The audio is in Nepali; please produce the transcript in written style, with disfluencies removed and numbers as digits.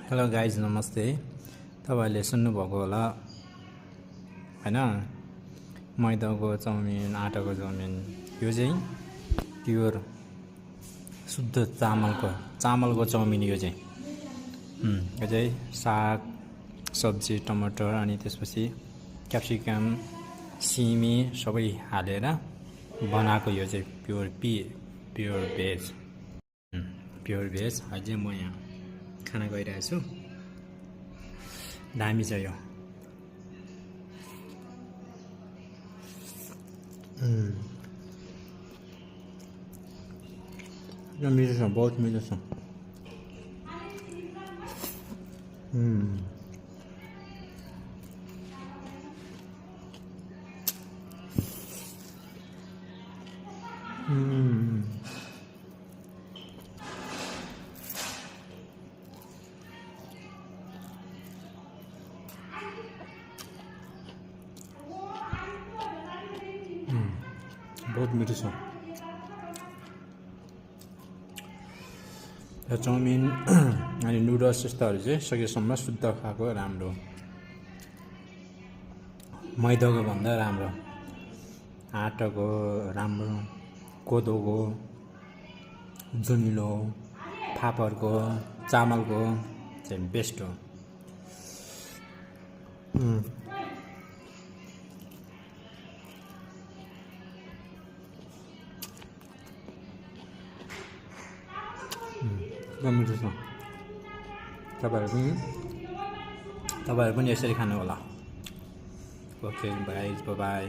हेलो गाइज नमस्ते। तपाईँहरूले सुन्नुभएको होला हैन, मैदाको चाउमिन, आटाको चाउमिन। यो चाहिँ प्योर शुद्ध चामलको चाउमिन। यो चाहिँ साग सब्जी टमाटर अनि त्यसपछि क्याप्सिकम सिमी सबै हालेर बनाएको। यो चाहिँ प्योर भेज। अझै म यहाँ खाना गइरहेको छु। दामी छ यो। मिठो छ, बहुत मिठो छ। बहुत मिठो छ यो चाउमिन अनि नुडल्स जस्ताहरू चाहिँ सकेसम्म शुद्ध खाएको राम्रो। मैदाको भन्दा राम्रो, आटाको राम्रो, कोदोको, जुनिलो, फापरको, चामलको चाहिँ बेस्ट हो। एकदम मिठो छ। तपाईँहरू पनि यसरी खानु होला। Okay guys, bye bye.